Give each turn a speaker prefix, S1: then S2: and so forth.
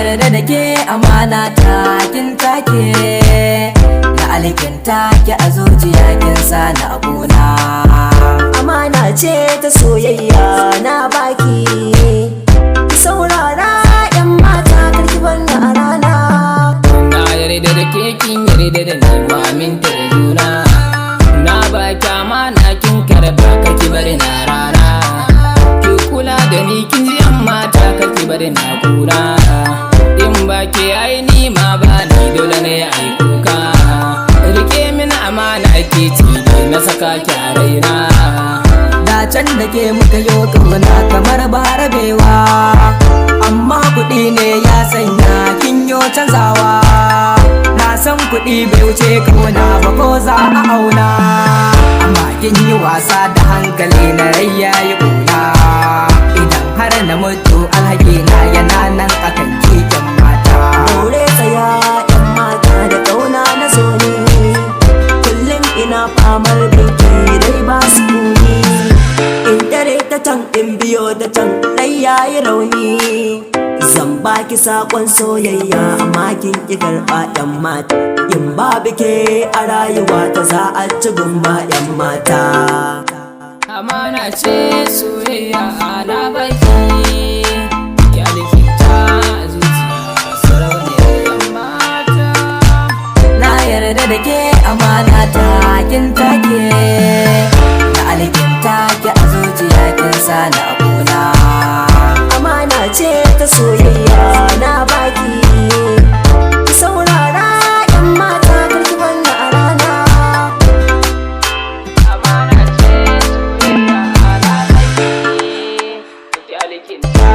S1: Yarda da ke, amana ta kin take. Na alkinta ki a zuciya, kin sa na abuna.
S2: Amana ce ta soyayya na baki. Ki saurara, yan mata, karki barni a rana.
S3: Na yarda da ke, kin yarda da ni, mu aminta da juna. Na ba ki amana, kin karba, kaki bari na rana. Ki kula da ni, kin ji, yan mata, kaki bari na kuna. In ba ke ai ni ma ba ni, dole ne ai kuka. Rike mini amana, ke ce na saka ki a raina.
S1: Da can da ke muka yo kauna kamar ba rabewa, amma kuɗi ne ya sanya kin yo canzawa. Na san kuɗi bai wuce kauna ba ko za a auna, amma kin yi wasa da hankali na, rai yayi ƙuna. Idan har na mutu, alhaki na yana nan akan kikin mata.
S2: Daure, tsaya, yan mata, da kauna na zo ne. Kullum ina famar binki, dai ba su kuni. In dare ta can, in biyo ta can, rai yayi rauni. Zan baki sakon soyayya, amma kin ki karɓa, yan mata. In babu ke a rayuwa ta, za a ci gumba, yan mata.
S3: Amana ce soyayya na baki, ki alkinta a zuciya, sarauniyar yan mata.
S1: Na yarda da ke, amana ta kin take. Na alkinta ki a zuciya, kin sa na abuna.
S2: Amana ce ta soyayya na baki. Ki saurara, yan mata, karki barni a rana.
S3: Amana ce soyayya na baki, ki alkinta.